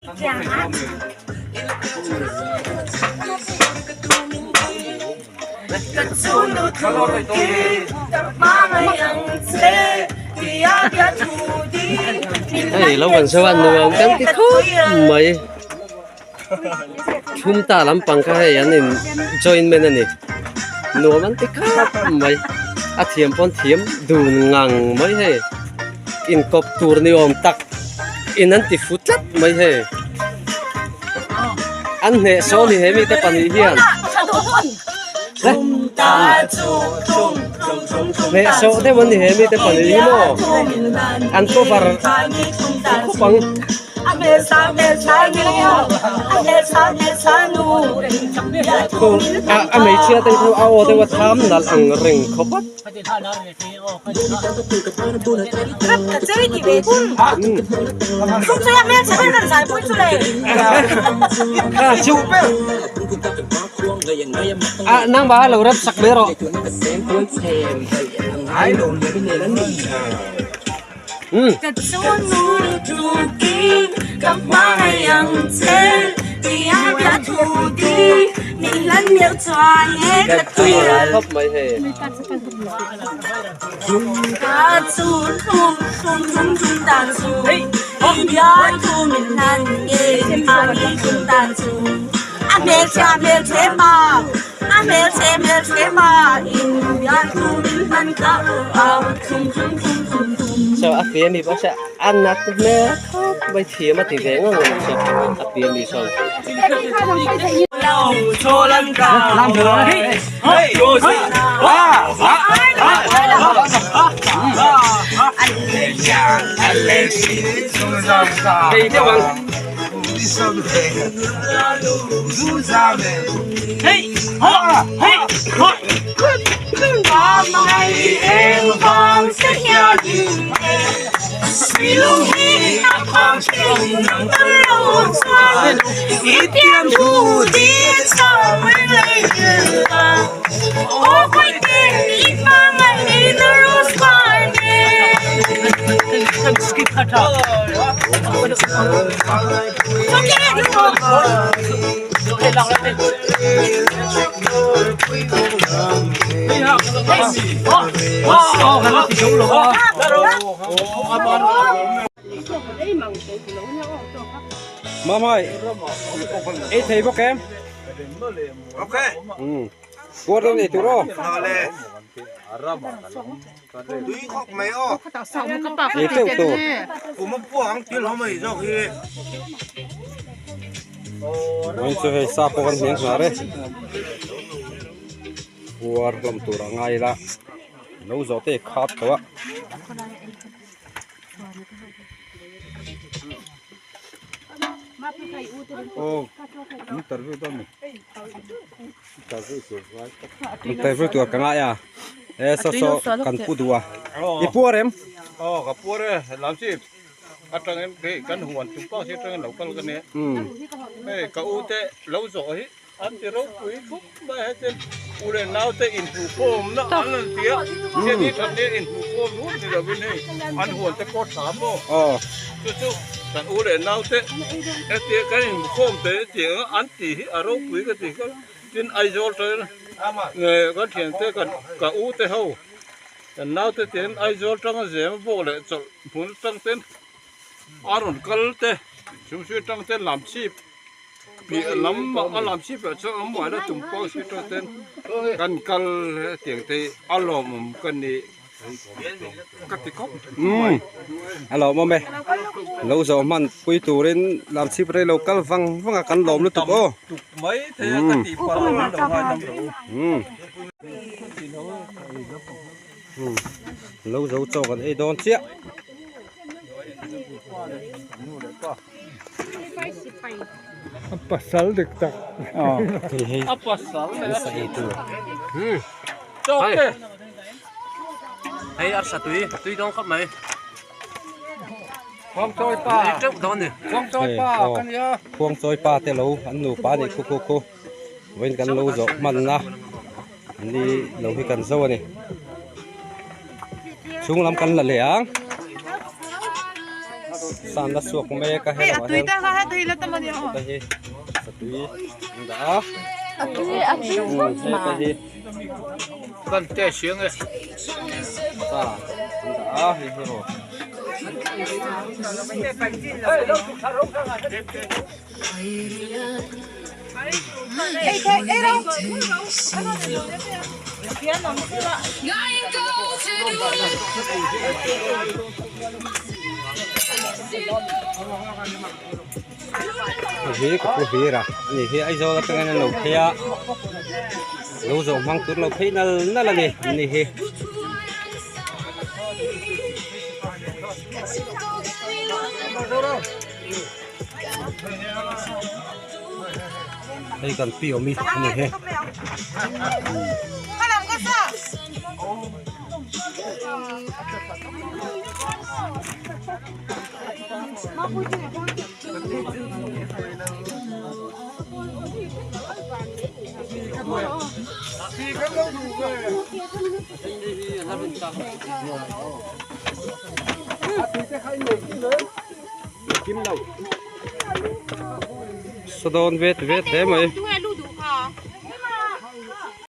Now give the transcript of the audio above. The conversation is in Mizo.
Hei lo kan sawi a nuam kan ti khawp mai thum ta lampang kha hei an in join man a ni nuam an ti khawp mai a thiam pawn thiam dun ngang mai hei inkawp tur ni awm tak in an ti fu tlat mai hei an hneh sawn ni he mite pahnih hian hneh sawh deuh an ni he mite pahnih hi maw an cover khawp ang. A hmeichhia te chu a aw deuh a tham nalh ang reng khawp a. Nangmah lo rep sak mai rawh. Khawp mai hei. So a pi ami pawh se a nat hmel khawp mai thiam a ti ve ngang ang chu a pi ami sawn. Thei deuh ang. Mamai, ei thei bawk em? Ok. Puar dawn ei tur aw. Tui khawp mai aw. Ei teuh tur. Kum a puang thil awm mai zawk hi. Vawiin chu hei sa pawh kan hniang hnar e. Puar hlawm tur a ngai ila. Lo zawh te khat tawh a. Interview tur ka ngai a e saw saw kan pu duh a i puar em aw ka puar e lam chi atangin hei kan huan tum pang si atangin lo kal ka nia hei ka u te lo zawh hi an ti ropui khawp mai heti u leh nau te inhmuhkhawm na an rawn ti a chhiat hi that nia inhmuhkhawm run ni lovin hei an huan te pawh tha maw chu chu kan u leh nau te hetia kan inhmuhkhawm te tih ang an tih hi a ropui ka ti kha tin Aizawl tawhin kan thian te kan ka u te ho kan nau te ten Aizawl tanga zem bawk leh chawlh hmun atang ten a rawn kal te chhungchhung atang ten lam chhip piah lam a lam chhip ah chuan awm mual a tum pawh si tawh ten kan kal hetiang te hi a lawmawm ka ni ka ti khawp umm a lawmawm e lo zawh hman pui turin lam chhip rei lo kal vang vang a kan lawm lutuk aw umm umm lo zo chaw kan ei dawn chiah. A pasal dik tak. Hei hei A pasal an sa ei tur. Chawk te. Hei arsa tui tui dawn khawp mai. Khuang chawi pa. Ei teuh dawn ni. Khuang chawi pa ka nia. Khuang chawi pa te lo an nupa a nih khu khu khu. Vawiin kan lo zawh hman a ni lo hi kan zo a ni. Chhung lam kan la leh ang. Sa an la chhuak mek a he lamah hian heta hi satui an dah a heta hi sa an dah a hei hi aw. Hei hi ka pu hlir a ani hi Aizawl atangin an lo phei a lo zawh hmang tur lo phei nal nal a ni ani hi. Hei kan pi awm hi a ni he. Kim lo. Sa dawn vet vet hle mai.